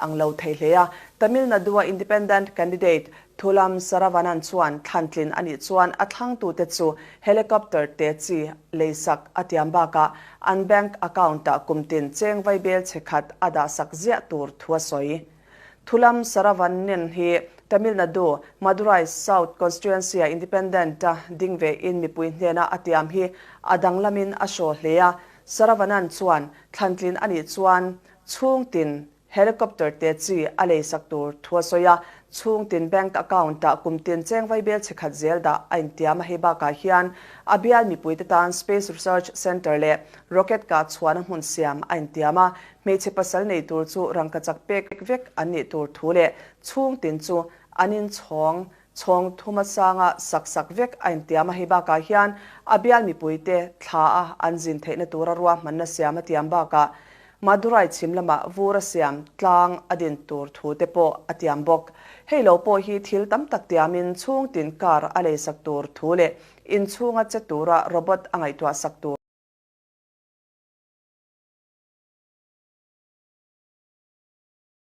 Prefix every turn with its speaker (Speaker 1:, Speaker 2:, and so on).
Speaker 1: Ang lo thei hle a. Tamil Nadu-a Independent candidate Thulam Saravanan chuan thlantlin a nih chuan a thlangtute chu helicopter te chi leisak a tiam bakah an bank account-ah kumtin cheng vaibel chhe khat a dahsak ziah tur thu a sawi. Thulam Saravanan hi Tamil Nadu, Madurai South constituency-a Independent-a ding vein mipui hnena a tiam hi a danglamin a hraw hle a. Saravanan chuan thlantlin a nih chuan chhungtin Helicopter te chi a leisak tur thu a sawi a, chhungtin bank account-ah kum tin cheng vaibel chhe khat zel dah a intiam a. Hei bakah hian a bial mipuite tan Space Research Centre leh rocket kah chhuahna hmun siam a intiam a, hmeichhe pasal nei tur chu rangkachak pek vek an nih tur thu leh chhungtin chu an inchhawng chhawng thuma sanga sak sak vek a intiam a. Hei bakah hian a bial mipuite thla a an zin theihna tura ruahmanna siam a tiam bakah Madurai chhim lamah vur a siam tlang a din tur thu te pawh a tiam bawk. Hei lo pawh hi thil tam tak tiamin chhungtin car a leisak tur thu leh inchhunga che tura robot a ngaihtuah sak tur.